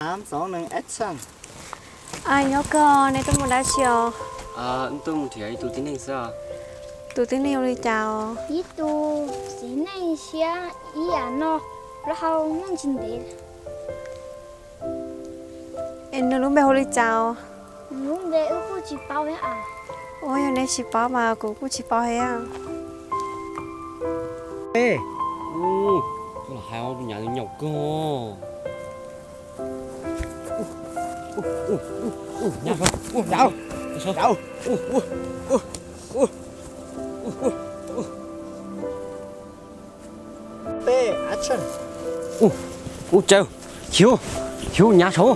Tám, sáu, năm, action. Nyob kawg, neb tuaj mus dab tsi os? Wb tuaj mus nrhiav ib tug tib neeg xwb. Tus tib neeg hu li cas os? Ib tug txiv neej siab ib yam no, plaub hau muaj ntsis ntev. Es nws lub npe hu li cas os? Nws lub npe wb kuj tsis paub thiab. Ua yog neb tsis paub mas kuv kuj tsis paub thiab. Ej, tus los hais tus nyav nyaum kawg. Ub, ub, tsaw, xyuv, xyuv, nyav saud,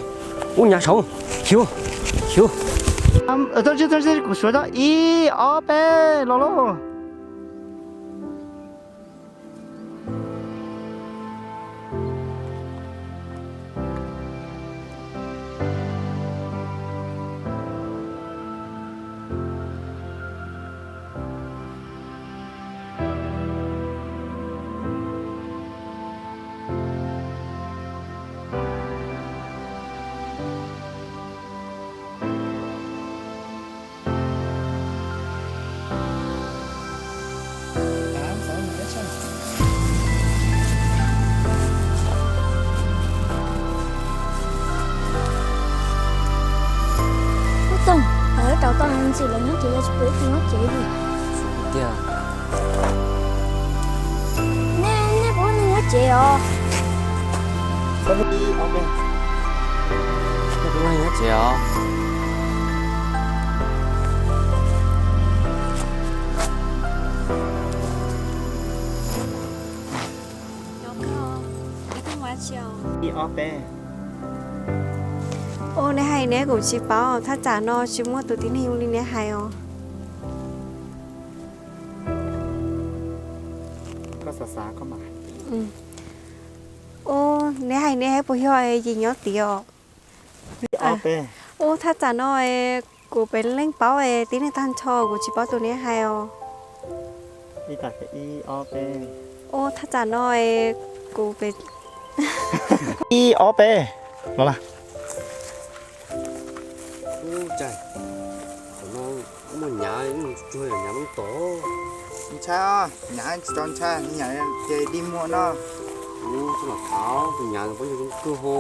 ub, nyav saud, xyuv, xyuv. Kuv suav tau ib ob peb los lauj. Ub, Toog, lawv rau tau ntxim lawv nyob ces yog tsis pub wb nyob ces li. Nej, nej puas nyob ces os? Nej puas nyob ces os? Ua, neb hais neb kuv tsis paub, thaj tsam no tsis muaj tus tib neeg li neb hais os. Ua, neb hais neb puas yog yim nyob tid os? Ua, thaj tsam no kuv pem leej paub tib neeg tag nrho, kuv tsis paub tus neb hais os. Ua, thaj tsam no kuv pem ib ob peb los lawm. Ub, cas thaum no muaj nyav tsuag yam nyav Hmoob tod. Tsis ntshai, nyav tsis tau ntshai, nyav ces dig muag no. Ub, txhob lam khav, tus nyav pob ntseg zoo kawg ho.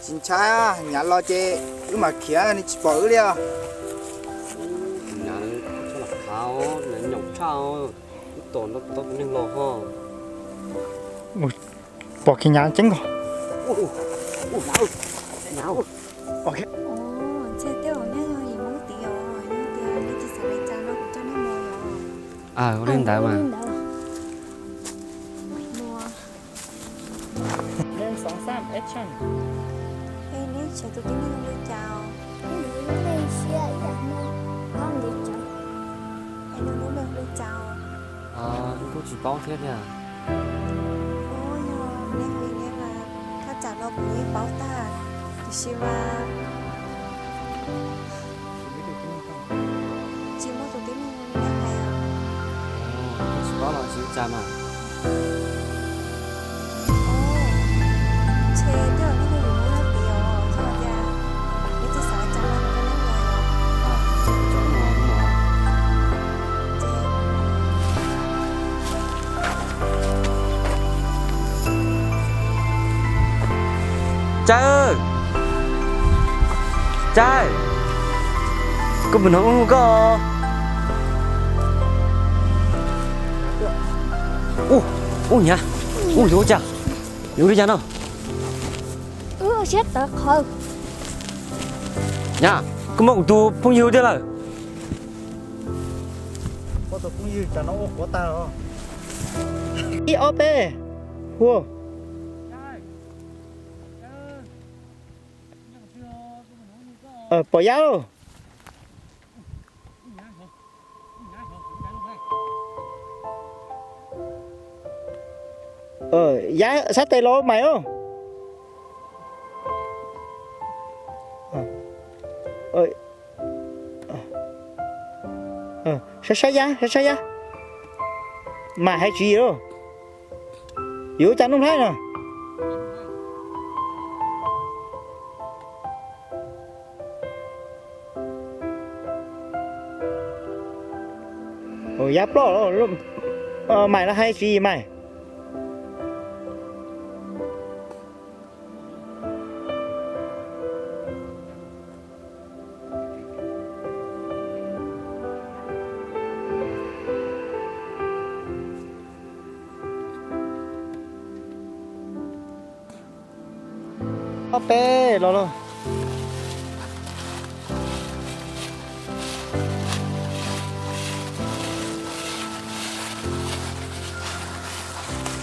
Tsis ntshai, nyav los ces wb mam khiav, nws tsis pom wb li os. Tus nyav txhob lam khav, nyav nyaum tshaj, wb tos tau tus neeg los ho. Pom kiag nyav ceeb nkaus. Ntshai tiag, neb yog yim Hmoob tid os, yog tias neb tsis xav li cas no kuv coj neb mus os. Ua li ntawd mas. Neb tshiav tus tib neeg li cas os? Nws lub npe siab ib yam no, qhov ntev tsawv. Es nws lub npe hu li cas os? Wb kuj tsis paub thiab tiag. Ub, yog neb hu li neb mas thaj tsam no kuv yeej paub tag, tiam sis mas tsis muaj tus tib neeg li neb hais os. Tsis paub los tsis ua cas mas. Ntshe tej zaum nej yog yim Hmoob nyob tid os, yog tias neb tsis xav li cas no kuv coj neb mus os. Tsawg, Tsawg, koj puas hnov wb hu koj? Ub, ub, nyav, ub, yuav ua cas, yuav ua li cas no? Siab tawv qhawv. Nyav, koj muab kuv tus phooj ywg hu tiag lawm. Ib ob peb, hu. Pom Yab lauj. Yab sab tes los mais os. Saib saib Yab, saib saib Yab. Mas hais tsis yig lauj. Yuav ua cas Nuj Nplhaib no? Yab ploj, mais los hais tsis mais. Ob peb los los.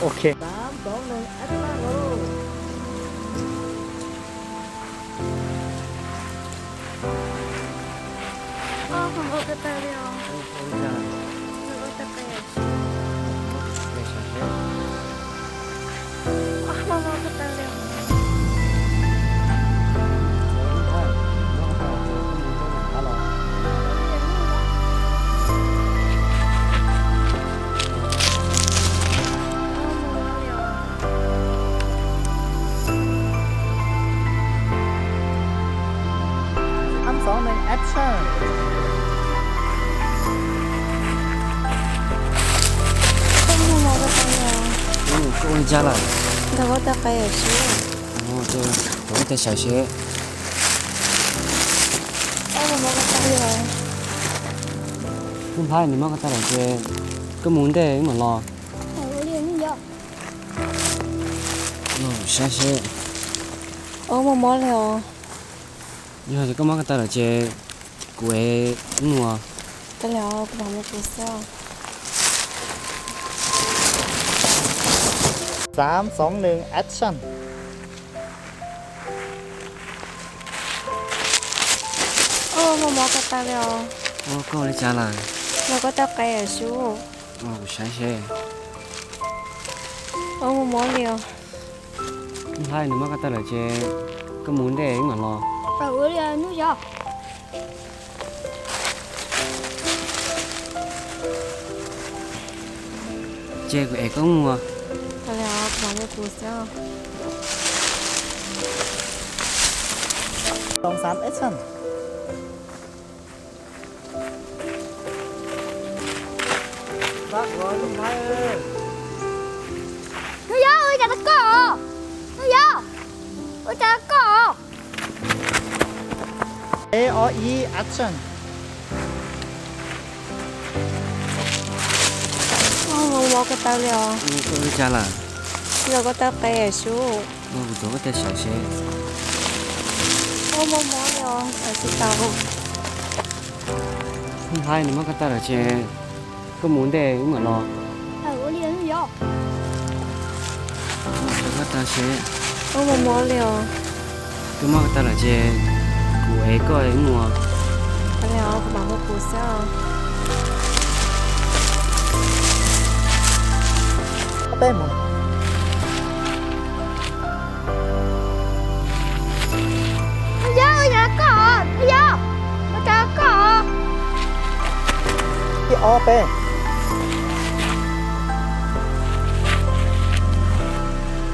Ok. Tám, sáu, một, action. Ua, kuv ua ko taw li os. Ua ko taw qe. Ua, ua ko taw li os. Tám, sáu, một, action. Koj mus mos ko taw li os. Koj ua li cas lawm? Ntawm koj taw qe xwb. Ntawm koj taw sawv seb. Koj mus mos ko taw li os. Koj nplhaib nws mos ko taw lawm ces koj mus ntej wb mam los. Saib seb. Ua, mos mos li os. Yog tias koj mos ko taw lawm ces kuv ev wb mus. Tau li os, kuv mam mus kuv xwb. Tám, sáu, một, action. Ua, mos mos ko taw li os. Ua, koj ua li cas lawm? Ntawm koj taw qe xwb. Ua, kuv saib seb. Ua, mos mos li os. Koj nplhaib nws mos ko taw lawm ces koj mus ntej wb mam los. Ua li os, hnub yog. Ces kuv ev koj mus. Tau li os, kuv mam mus kuv xwb. Sáu, một, action. Hnub yog, ua cas tau koj os? Hnub yog, ua cas tau koj os? Ib, ob, ib, action. Ua, mos mos ko taw li os. Ua li cas lawm? Ntawm koj taw qe xwb. Ua, kuv tuav koj taw sawv seb. Ua, mos mos li os, sawv tsis tau. Koj nplhaib nws mos ko taw lawm ces koj mus ntej wb mam los. Ua li os, hnub yog. Ua, tuav koj taw seb. Ua, mos mos li os. Koj mos ko taw lawm ces kuv ev koj wb mus. Tau li os, kuv mam mus kuv xwb os. Peb mus. Hnub yog, ua cas koj, hnub yog, ua cas koj. Ib, ob, peb.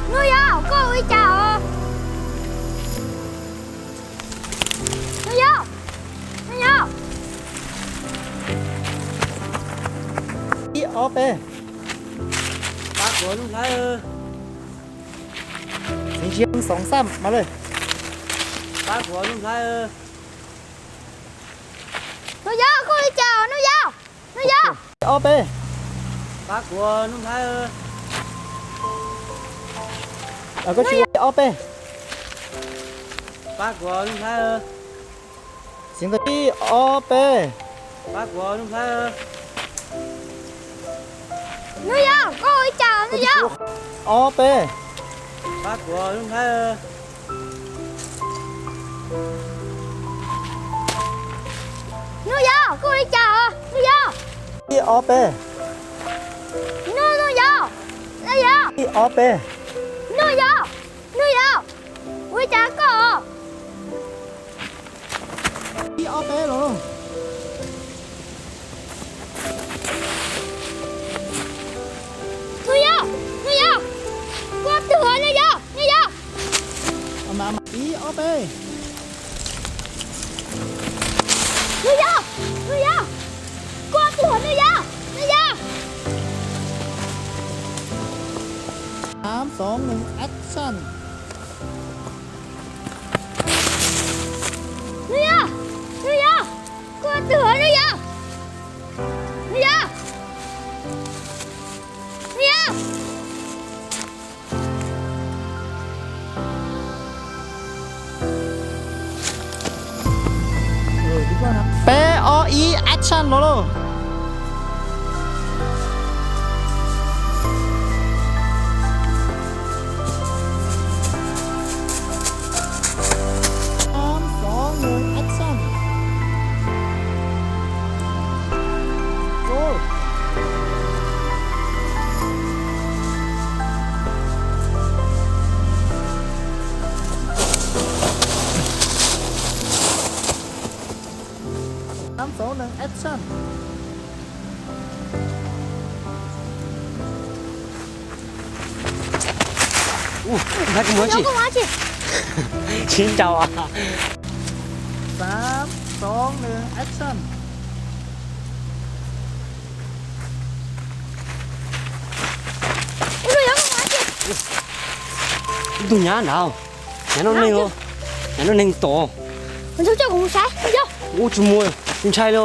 Hnub yog, koj ua li cas os? Hnub yog, hnub yog. Ib, ob, peb. Pab kuv, Nuj Nplhaib. Xiv ntsia, xoom xab mas lawm. Pab kuv, Nuj Nplhaib. Nuj Yob, koj ua li cas, Nuj Yob? Nuj Yob. Ib, ob, peb. Pab kuv, Nuj Nplhaib. Koj tsis ua, ib, ob, peb. Pab kuv, Nuj Nplhaib. Xiv ntawv, ib, ob, peb. Pab kuv, Nuj Nplhaib. Nuj Yob, koj ua li cas, Nuj Yob? Ob, peb. Pab kuv, Nuj Nplhaib. Nuj Yob, koj ua li cas, Nuj Yob? Ib, ob, peb. Nuj, Nuj Yob, Nuj Yob. Ib, ob, peb. Nuj Yob, Nuj Yob, ua li cas koj? Ib, ob, peb los. Nuj Yob, Nuj Yob, koj tuag, Nuj Yob, Nuj Yob. Ib, ob, peb. Nuj Yob, Nuj Yob, koj tuag, Nuj Yob, Nuj Xov neeg action. Nws yog, nws yog, kuv twb hov nws yog, nws yog, nws yog. Peb, ob, ib, action los lauj. Tam xov neeg action. Tam xov neeg action. Ntshai koj mus ua dab tsi? Sib nraus. Tam xov neeg action. Ib tug nyab nrad, nyab noj neeg, nyab noj neeg tom. Ua tsis muaj, tsis ntshai li.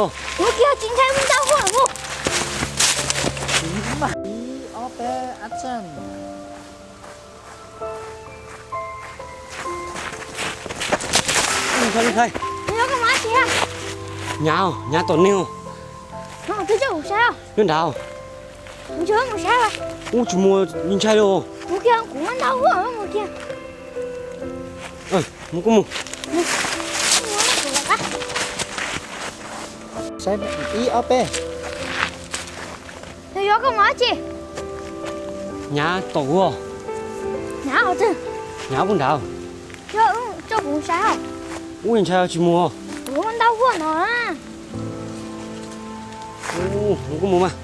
Ib, ob, peb, action. Nyab, nyab tom neeg. Nyob nrad. Ua tsis muaj, tsis ntshai li. Mus koj mus. Saib ib ob peb. Nws yuav koj mus dab tsi? Nyab tom kuv. Nyab qhov twg? Nyab puag nrad. Yog wb coj kuv mus saib os. Ub, ntshai tsis mus. Kuv muaj ntaub huaj no. Mus koj mus mas.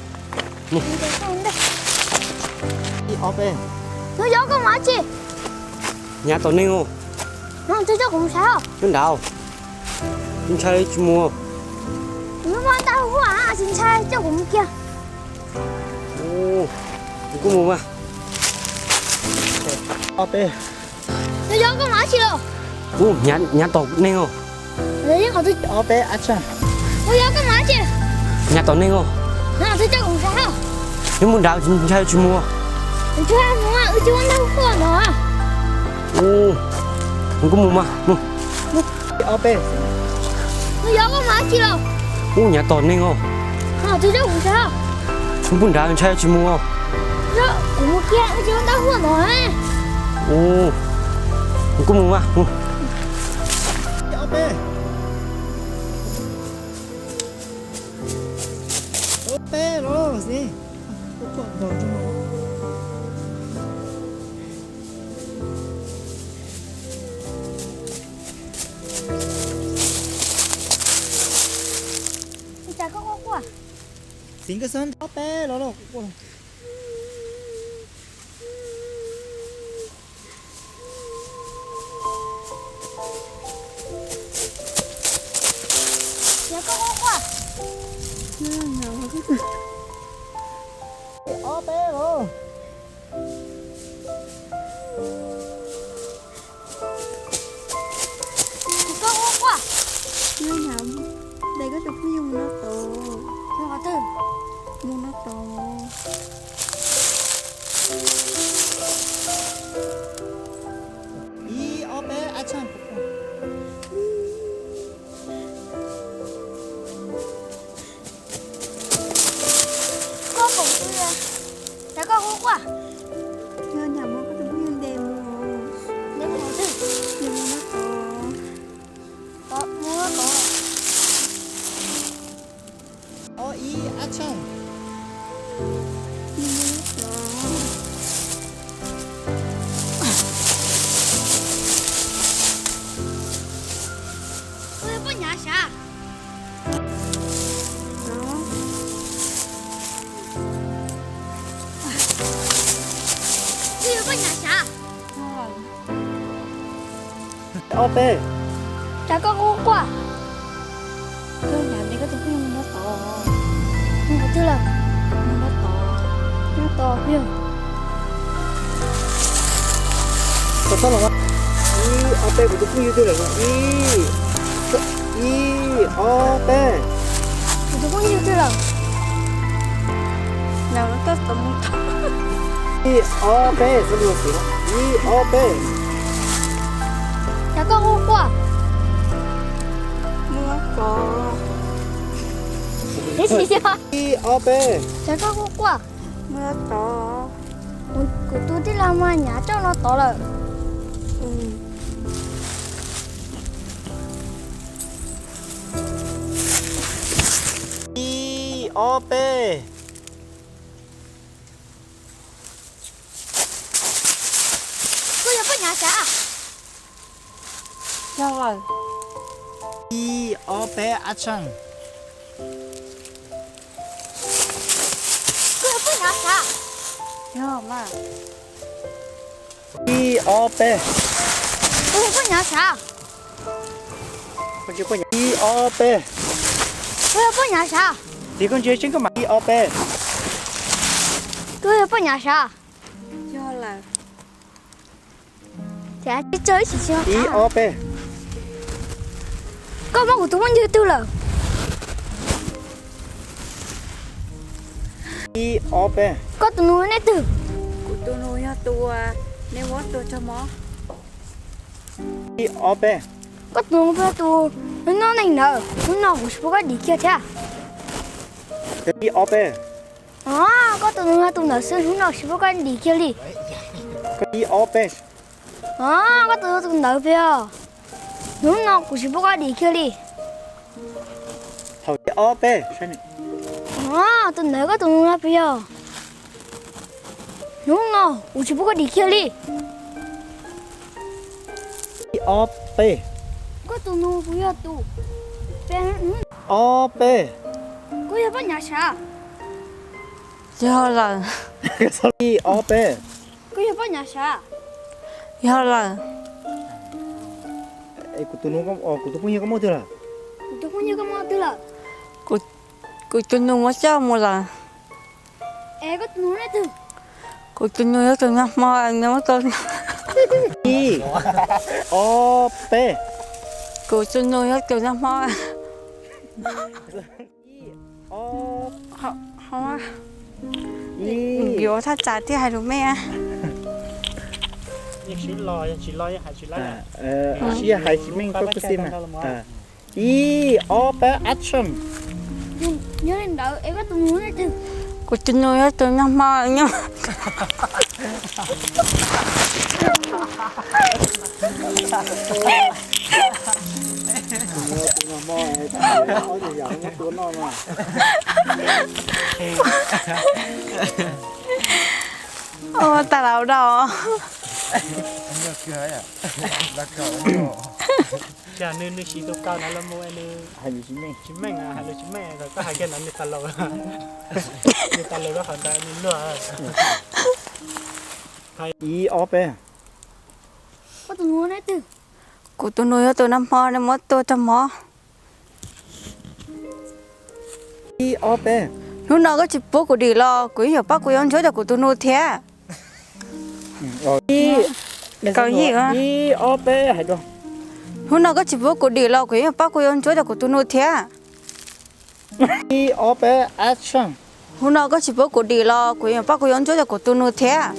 Ib ob peb. Nws yuav koj mus dab tsi? Nyab tom neeg os. Nws coj kuv mus saib os. Nyob nrad. Tsis ntshai tsis mus. Kuv muaj ntaub huaj, tsis ntshai, coj kuv mus kiag. Mus koj mus mas. Ob peb. Nws yuav koj mus dab tsi los? Ub, nyab tom neeg os. Ob peb action. Nws yuav koj mus dab tsi? Nyab tom neeg os. Nws coj kuv mus saib os. Nyob puag nrad, tsis ntshai tsis mus. Tsis mus, wb tsis muaj ntaub huaj no. Mus koj mus mas. Ob peb. Nws yuav koj mus dab tsi los? Ub, nyab tom neeg os. Nws coj kuv mus saib os. Nyob puag nrad, ntshai tsis mus. Kuv mus kiag, wb tsis muaj ntaub huaj no. Mus koj mus mas. Ob peb. Ob peb los xij. Txiv, koj quaj quaj. Txiv, koj xob ob peb los los. Txiv, koj quaj quaj. Ob peb los. Koj quaj quaj. Nyob nrad, ntes koj tus phooj ywg mus no tod. Mus qhov twg? Mus no tod. Ib ob peb action. Koj koom twg? Cas koj quaj quaj? Nyob nrad, muab koj tus phooj ywg ntes mus. Ntes mus qhov twg? Ntes mus no tod. Tod, mus no tod. Ob ib action. Ua poj nyav sav. Ua poj nyav sav. Ob peb. Cas koj quaj quaj? Koj nyav ntes koj tus phooj ywg mus no tod. Mus qhov twg lawm? Mus no tod. No tod phooj ywg. Tau los mas. Ib ob peb, kuv tus phooj ywg twg lawm? Ib, ib ob peb. Kuv tus phooj ywg twg lawm? Ib ob peb, ib ob peb. Cas koj quaj quaj? Ib ob peb. Cas koj quaj quaj? Kuv tus tij laug mas nyav roj no tod lawm. Ib ob peb. Koj yog poj nyav sav? Yog lawm. Ib ob peb, action. Koj yog poj nyav sav? Yog mas. Ib ob peb. Koj yog poj nyav sav? Ib ob peb. Koj yog poj nyav sav? Ib ob peb. Koj yog poj nyav sav? Yog lawm. Ib ob peb. Koj muab kuv tus phooj ywg twg lawm? Ib ob peb. Koj tus nus nej twg? Kuv tus nus yog tus nej muab tua raug mob. Ib ob peb. Koj tus nus puas yog tus noj neeg ntawd? Hnub no kuv tsis pub koj dim kiag thiab. Ib ob peb. Koj tus nus yog tus ntawd xwb, hnub no tsis pub koj dim kiag li. Ib ob peb. Koj tus nus tus ntawd puas yog? Hnub no kuv tsis pub koj dim kiag li. Ib ob peb. Tus ntawd koj tus nus puas yog? Hnub no kuv tsis pub koj dim kiag li. Ib ob peb. Koj tus nus puas yog tus? Ob peb. Koj yog poj nyav sav? Yog lawm. Ib ob peb. Koj yog poj nyav sav? Yog lawm. Kuv tus nus, kuv tus phooj ywg koj muab twg lawm? Kuv tus phooj ywg koj muab twg lawm? Kuv tus nus muab coj mus lawm. Es koj tus nus nej twg? Kuv tus nus yog tus nag hmo nws muab tua. Ib ob peb. Kuv tus nus yog tus nag hmo. Yuav thaj tsam thiaj hais lus meej. Sib hais tsis meej koj kuj xij mas. Ib ob peb, action. Kuv tus nus yog tus nag hmo nws. Ua tas laus dau. Cas nws, nws siv tus kau na los mus nws tsis meej, hais lus tsis meej, koj hais kiag ntawd nws tas laus, nws tas laus rau qhov ntawd nws luag. Ib ob peb. Koj tus nus neb twg? Kuv tus nus yog tus nag hmo nws muab tua raug mob. Ib ob peb. Hnub no koj tsis pub kuv dim los kuv yeej yuav pab kuv yuav ntsuab cov kuv tus nus thiab. Ib ob peb hais dua. Hnub no koj tsis pub kuv dim los kuv yeej yuav pab kuv yuav ntsuab cov kuv tus nus thiab. Ib ob peb, action. Hnub no koj tsis pub kuv dim los kuv yeej yuav pab kuv yuav ntsuab cov kuv tus nus thiab.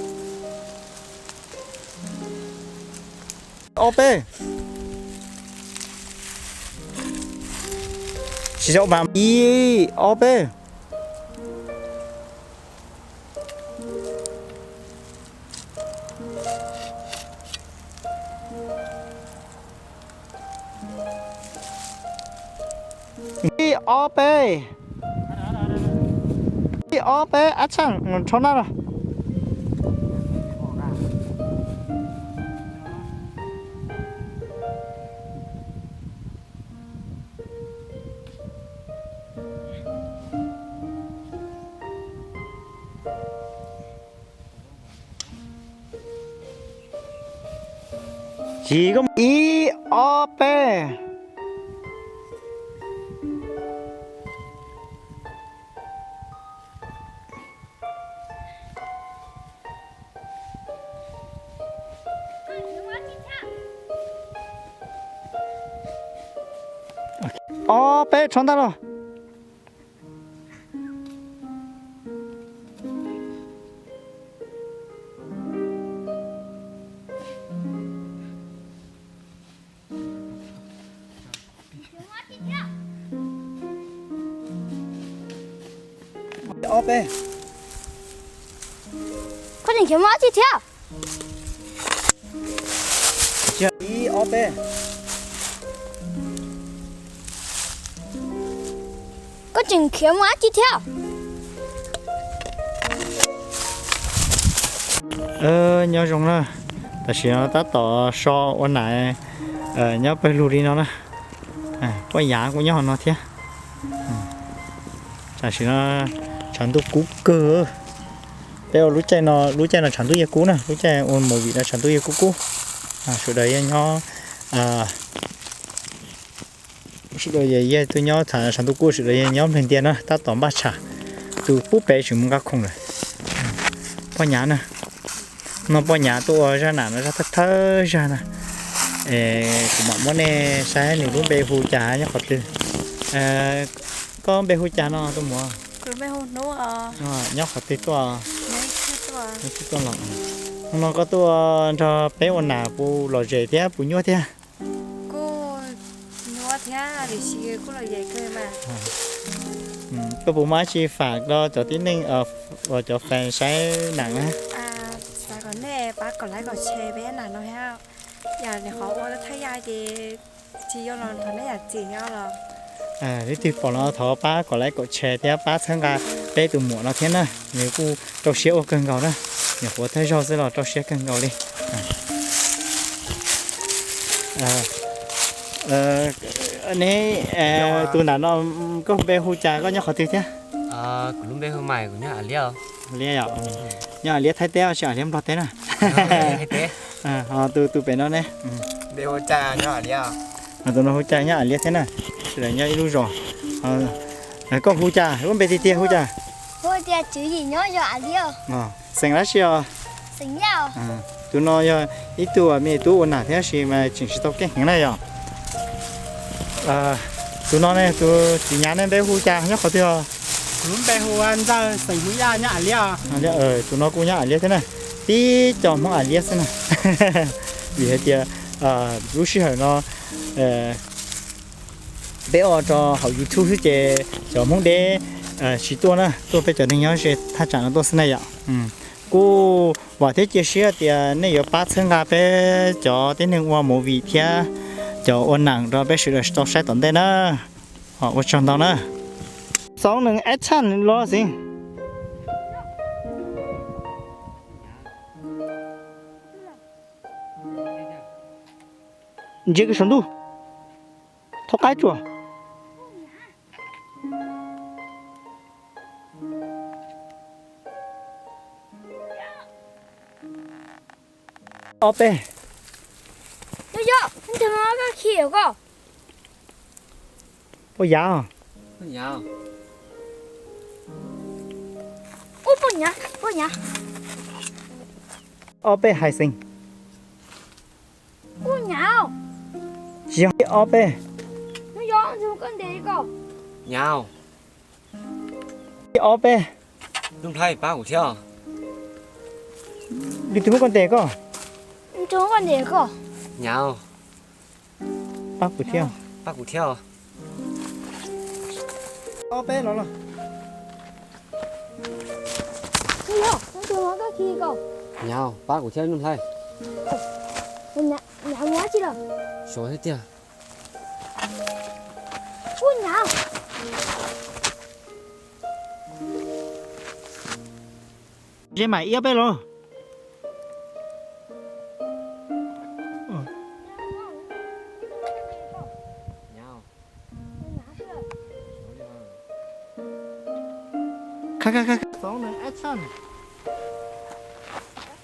Ob peb. Ib ob peb. Ib ob peb. Ib ob peb, action, rho na los. Ib ob peb. Ob peb rho ntag los. Ob peb. Koj tseem khiav mus dab tsi thiab? Ib ob peb. Koj tseem khiav mus dab tsi thiab? Nyob zoo na, tam sim no tab tom so ua nam nyob pawg lug li no na. Poj yav kuj nyob hauv no thiab. Tam sim no tshav ntuj kub kawg. Peb ua lub caij no, lub caij no tshav ntuj yeej kub na, lub caij ua movie no tshav ntuj yeej kub kub. Sawv daws yeej nyob, sawv daws yeej tuaj nyob tshav ntuj kub, sawv daws yeej nyob nplog ntiaj na, tab tom npaj tsham. Tus pub pem tseem mus nqa khoom lawm. Poj nyav na, no poj nyav tuaj ua zaj nam no zaj thawj thawj zaj na. Kuv mam muab nej saib nws lub npe hu cas nyob qhov twg. Koj npe hu cas no tus muam? Nyob qhov twg tuaj? Tuaj los. No koj tuaj nrog peb ua nam puas lom zem thiab puas nyuaj thiab? Koj puas muaj dab tsi fam rau cov tib neeg uas cov fans saib nam na? Leej twg pom no thov pab kom like kom share thiab pab txhawb nqa peb tus muam no thiab na, nws kuj rau siab ua kawg nkaus na, nyuam qhuav thawj zaug xwb los rau siab kawg nkaus li. Neb, tus nram no koj npe hu cas, koj nyob qhov twg thiab? Kuv lub npe hu Maiv, kuv nyob Av Liab. Av Liab yom? Nyob Av Liab Thaib teb los sis Av Liab Nplog teb na? Ho tus pem no ne? Npe hu cas, nyob Av Liab. Tus no hu cas, nyob Av Liab thiab na? Sawv daws nyob ib lub zos. Koj hu cas, lub npe tiag tiag hu cas? Hu tias Tswv Yim nyob zos Av Liab. Xeem dab tsi os? Xeem Yaj. Tus no yog ib tug me tub ua nam thiab sis mas tseem tsis tau keej heev na yom. Tus no ne, tus txiv nyav ne, npe hu cas, nyob qhov twg os? Kuv lub npe hu Ntxawg, xeem hu Yaj, nyob Av Liab. Tus no kuj nyob Av Liab thiab na. Tib co Hmoob Av Liab xwb na. Vim hais tias lub sij hawm no peb ua rau hauv YouTube xwb ces cov Hmoob deb tsis tuaj na, tuaj peb cov neeg nyob ze thaj tsam no tuaj xwb na yom. Kuj vam thiab cia siab tias nej yuav pab txhawb nqa peb cov tib neeg ua movie thiab cov ua nam rau peb sawv daws tau saib tom ntej na. Ua tsaug ntau na. Xov nees action los xij. Ntsia kiag saum ntuj, thaub qaib tsuas. Ob peb. Poj yav. Ob peb hais xeem. Tsis yog, ob peb. Ob peb. Leej twg muab koj ntes koj? Pab kuv thiab. Ob peb los los. Nyav, pab kuv thiab Nuj Nplhaib. Suav thiab tiag. Ze mam ib ob peb los.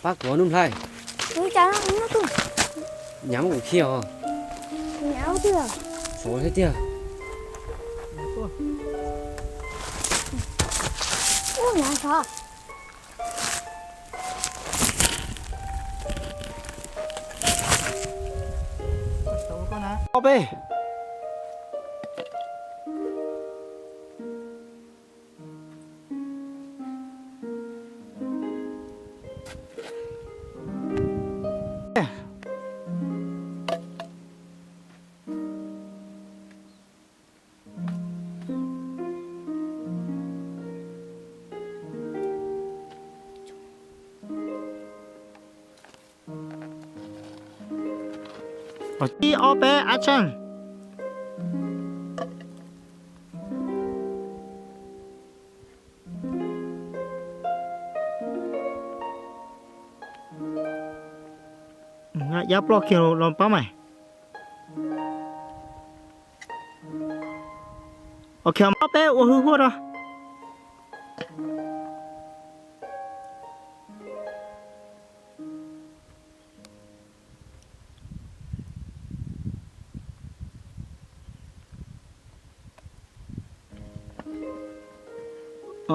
Pab kuv Nuj Nplhaib. Nyav muab kuv khi os. Suav thiab tiag. Ob peb. Ib ob peb action. Yab ploj kiag los pab mas. Ok, ob peb ua hwj huaj rau.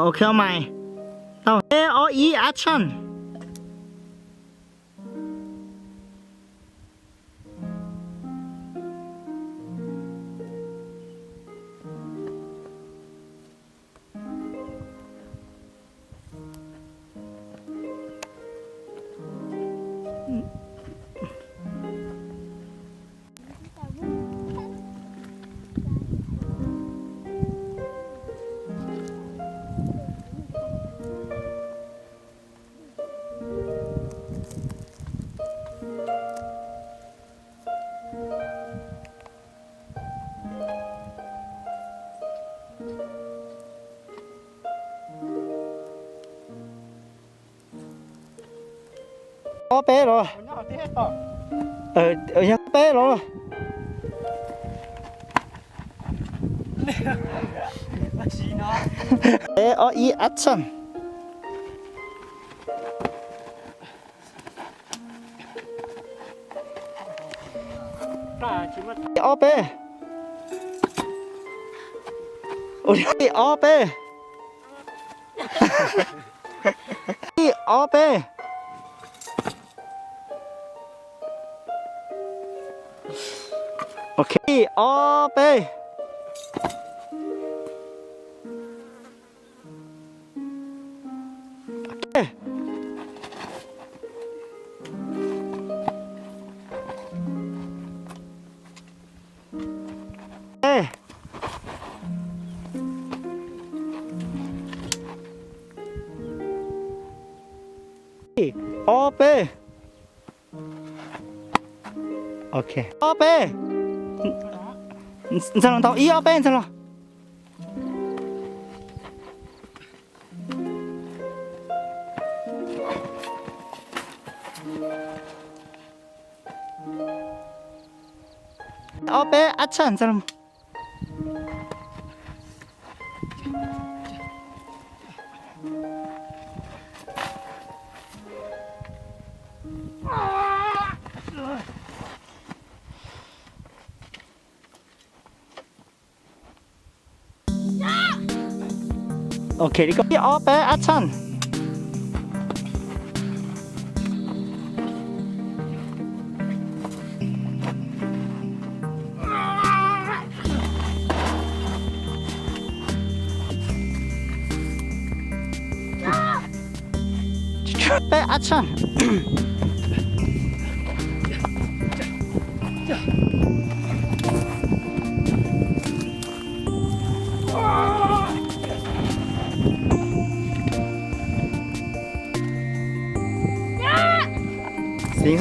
Ok, maj tau, peb ob ib action. Ob peb los. Yog ob peb los. Peb ob ib action. Ob peb. Ua li ob peb. Ib ob peb. Ok, ib ob peb. Ob peb. Ok, ob peb. Ntxawg los ntau, ib ob peb ntxawg los. Ob peb action ntxawg los. Ok, li ko ib ob peb action. Peb action. Xeev,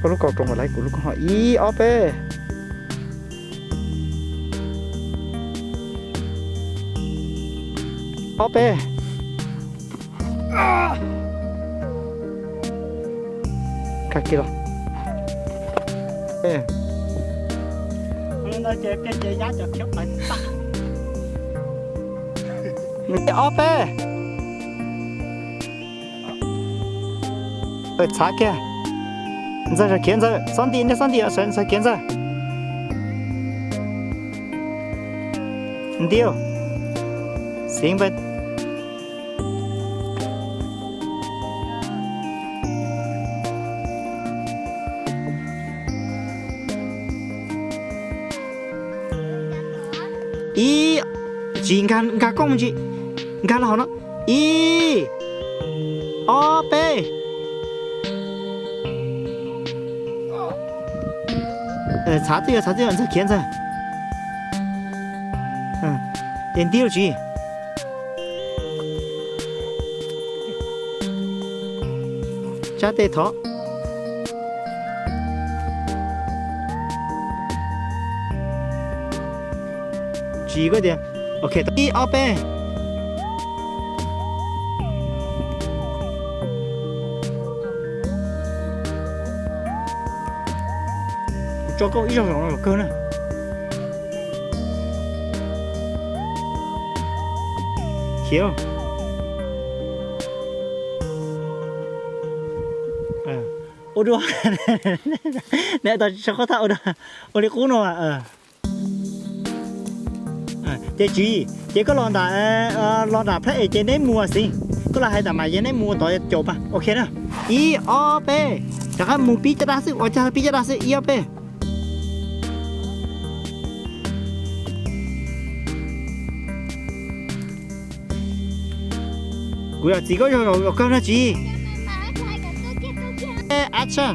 koj lub kaus roos mas lawv kuv lub kaus hau, ib ob peb. Ob peb. Kag kiag los. Ob peb. Txhav kiag. Ntxawg, sawv khiav Ntxawg, xob nti, nej xob nti, sawv khiav Ntxawg. Nti, Xeev npawg. Ib, tsis nkag, nkag koob tsis nkag los hauv no. Ib, ob peb. Txhav twj ywm, txhav twj ywm, Ntxawg khiav Ntxawg. Ces nti lub tsis. Tsab tej thov. Tsis koj tias, ok, ib ob peb. Kuv tso koj ib zaug zaum no los kawg na. Khiav. Ua dua, neb tau tsis tso qhov thaj ua dua, ua li qub no. Ces tsis, ces koj los nram, los nram plab es ces neb mus xwb, koj los hais tas mas yog neb mus tod caum pas, ok na. Ib ob peb, rov qab mus pib caj dab xwb, ua cas pib caj dab xwb, ib ob peb. Kuv yog txiv koj zaug zaum kawg no tsis. Action.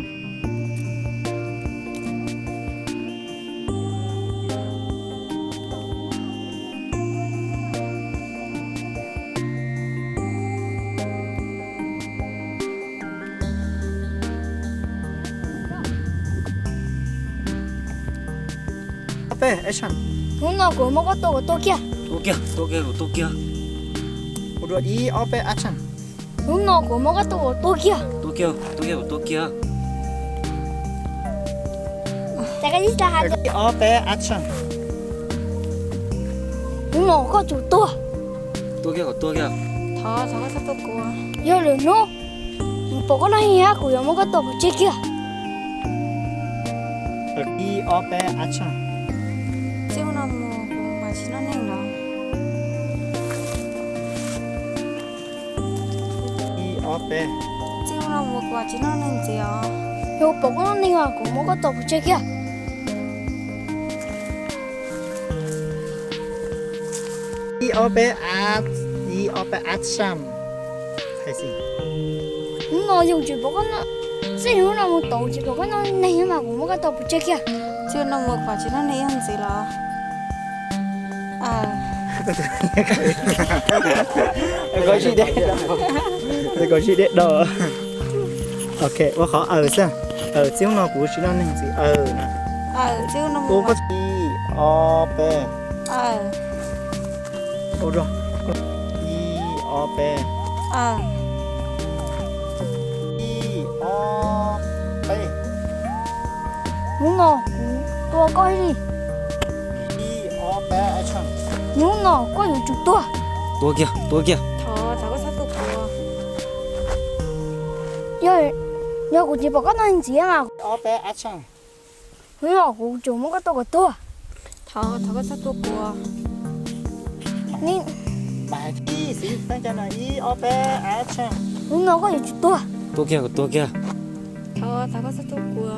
Ob peb, action. Hnub no kuv muab koj tua kom tuag kiag. Tuag kiag, tuag kiag, kuv tuag kiag. Ua dua ib ob peb, action. Hnub no kuv muab koj tua kom tuag kiag. Tuag kiag, tuag kiag, kuv tuag kiag. Ib ob peb, action. Hnub no koj tsum tuag. Tuag kiag, kuv tuag kiag. Thov, thov koj txhob tua kuv. Yog lwm hnub kuv pom koj noj heev, kuv yuav muab koj tua pov tseg kiag. Ib ob peb, action. Txij hnub no mus kuv mam tsis noj neeg lawm. Ib ob peb. Txij hnub no mus kuv mam tsis noj neeg ntxiv os. Yog pom koj noj neeg os, kuv muab koj tua pov tseg kiag. Ib ob peb, ib ob peb, action. Hnub no yus tsis pom koj, txij hnub no mus tod tsis pom koj noj neeg mas kuv muab koj tua pov tseg kiag. Txij no mus kuv tsis noj neeg ntxiv los? Koj zib deb, koj zib deb dhau. Ok, ua qhov aws xwb. Aws, txij hnub no kuv tsis noj neeg ntxiv, aws na. Ib ob peb. Ib ob peb. Ib ob peb. Hnub no kuv tua koj li. Ib ob peb, action. Hnub no koj yuav tsum tuag. Tuag kiag, tuag kiag. Thov, thov koj txhob tua kuv. Yog, yog kuv tsis pom koj noj ntxiv mas. Ob peb, action. Hnub no kuv tsum muab koj tua kom tuag. Thov, thov koj txhob tua kuv. Ib ob peb, action. Hnub no koj yuav tsum tuag. Tuag kiag, kuv tuag kiag. Thov, thov koj txhob tua kuv.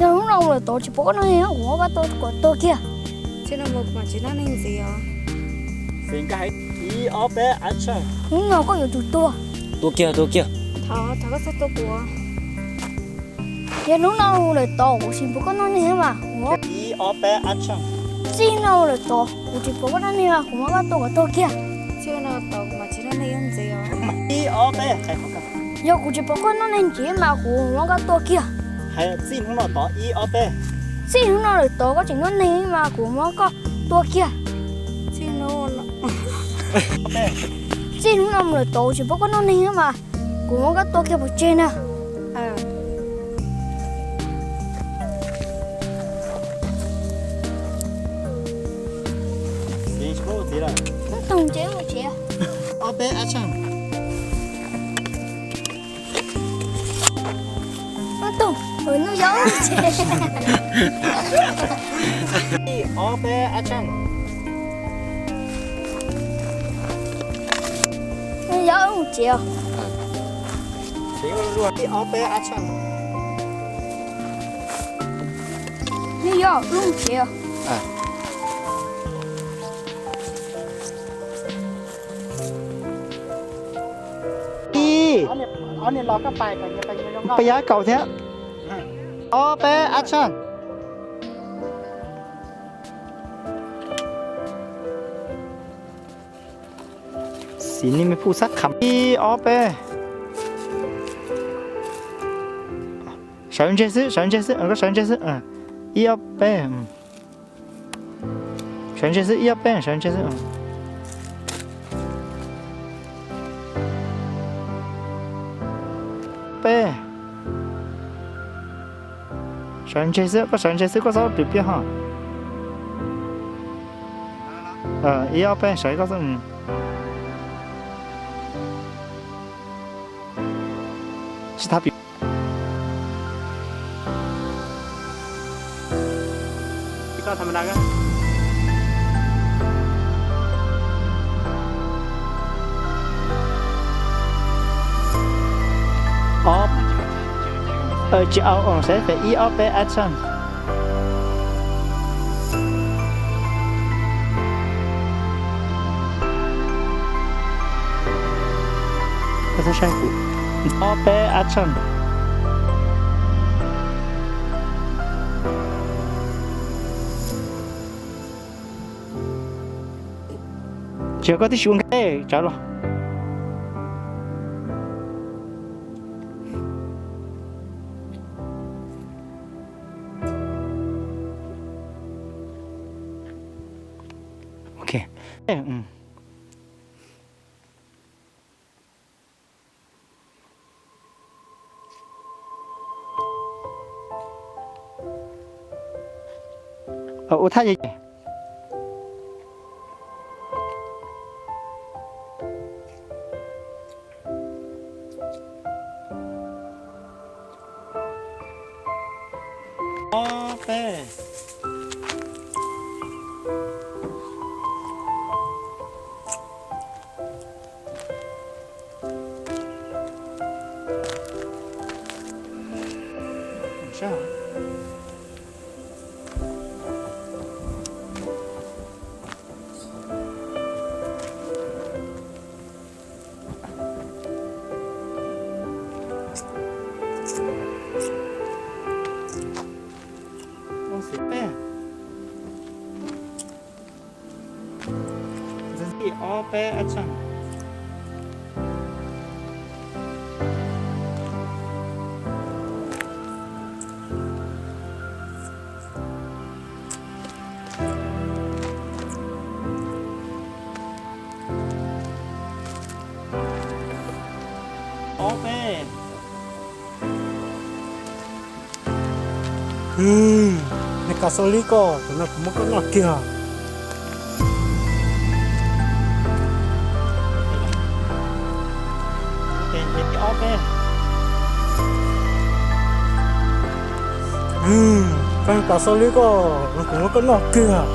Yog hnub no mus lawm tod tsis pom koj noj neeg, kuv muab koj tua kom tuag kiag. Txij no mus kuv mam tsis noj neeg ntxiv os. Ib ob peb, action. Hnub no koj yuav tsum tuag. Tuag kiag, tuag kiag. Thov, thov koj txhob tua kuv. Yog hnub no mus lawm tod kuv tsis pom koj noj neeg mas kuv muab. Ib ob peb, action. Txij no mus lawm tod kuv tsis pom koj noj neeg mas kuv muab koj tua kom tuag kiag. Txij no tod kuv mam tsis noj neeg ntxiv os. Ib ob peb. Yog kuv tsis pom koj noj neeg ntxiv mas kuv muab koj tua kiag. Hais txij hnub no tod ib ob peb. Txij hnub no lawm tod koj tseem noj neeg mas kuv muab koj tua kiag. Txij hnub no mus lawm tod tsis pom koj noj neeg mas kuv muab koj tua kiag pov tseg na. Ib tug ces mus tsev. Ob peb, action. Ib tug, hnub yau mus tsev. Ib ob peb, action. Hnub yau mus tsev. Ib ob peb, action. Hnub yau mus tsev. Ib, peb yab kaus thiab. Ob peb, action. Xim nej me phuj sab kham. Ib ob peb. Sawv ntseg xwb, sawv ntseg xwb, koj sawv ntseg xwb. Ib ob peb. Sawv ntseg xwb, ib ob peb, sawv ntseg xwb. Peb. Sawv ntseg xwb, koj sawv ntseg xwb, koj txhob ua plis piab ho. Ib ob peb, sawv koj xwb. Tsis thab pim. Ob, tsis au, sawv fem, ib ob peb action. Koj txhob saib kuv. Ob peb action. Tsis yog koj tib si ua nkauj tsawv los. Ok. Ua thaj ces ob peb. Ob peb action. Ob peb. Niag kav xo lib koj, tus no kuv muab koj noj kiag. Koj niag kav xo lib koj, kuv muab koj noj kiag.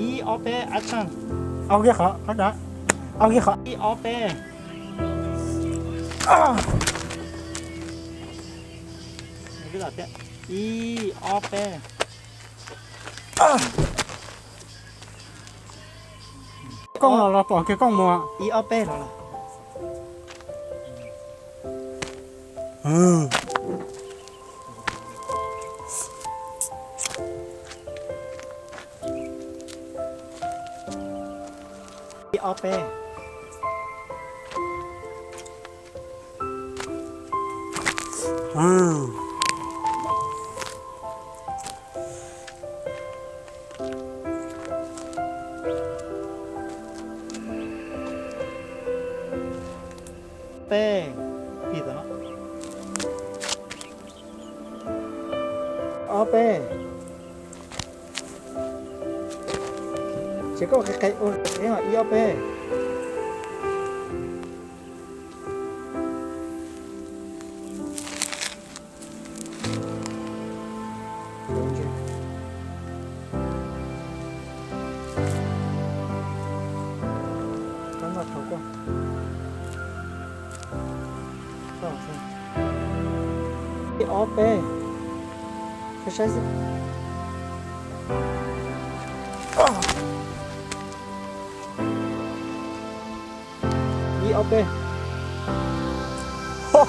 Ib ob peb action. Au kiag qhov, au kiag qhov. Ib ob peb. Ib ob peb. Koj los los pom kiag koj mus. Ib ob peb los los. Ib ob peb. Peb, pib tom no. Ob peb. Ces koj qhia qhia ua ib ob peb. Ib ob peb. Saib xwb. Ib ob peb. Ob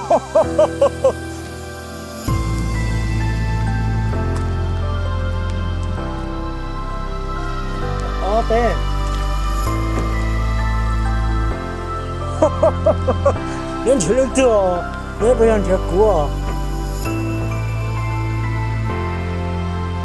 peb. Neb nrhiav leej twg? Neb puas yog nrhiav kuv?